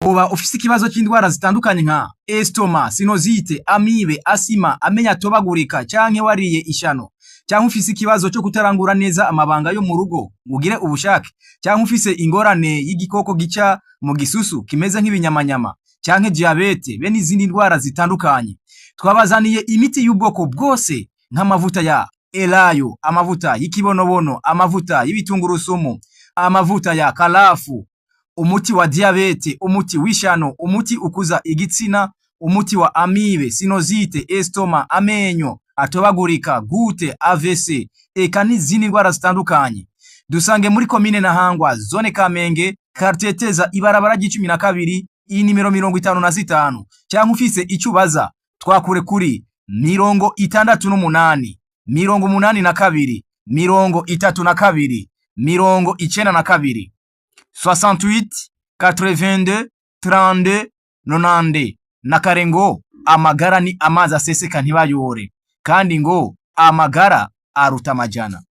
Uba ufise ikibazo c'indwara zitandukanye nka estomac, sinusite, amibe, asima, amenyo atobagurika canke wariye ishano, canke ufise ikibazo co kutarangura neza amabanga yo mu rugo ngo ugire ubushake, canke ufise ingorane y'igikoko gica mu gisusu kimeze nk'ibinyamanyama, canke diabète be n'izindi ndwara zitandukanye. Twabazaniye imiti y'ubwoko bwose nk'amavuta ya elayo, amavuta y'ikibonobono, amavuta y'ibitungurusumu, amavuta ya kalafu, umuti wa diabète, umuti w'ishano, umuti ukuza igitsina, umuti wa amibe, sinusite, estomac, amenyo atobagurika, goutte, AVC, eka n'izindi ndwara zitandukanye. Dusange muri komine Ntahangwa, zone Kamenge, quartier Teza, ibarabara ry'icumi na kabiri, inimero 55. Canke ufise ico ubaza, twakure kuri 68 82 32 92, 68 82 32 90. Na kare ngo amagara ni amazi aseseka ntibayore, kandi ngo amagara aruta amajana.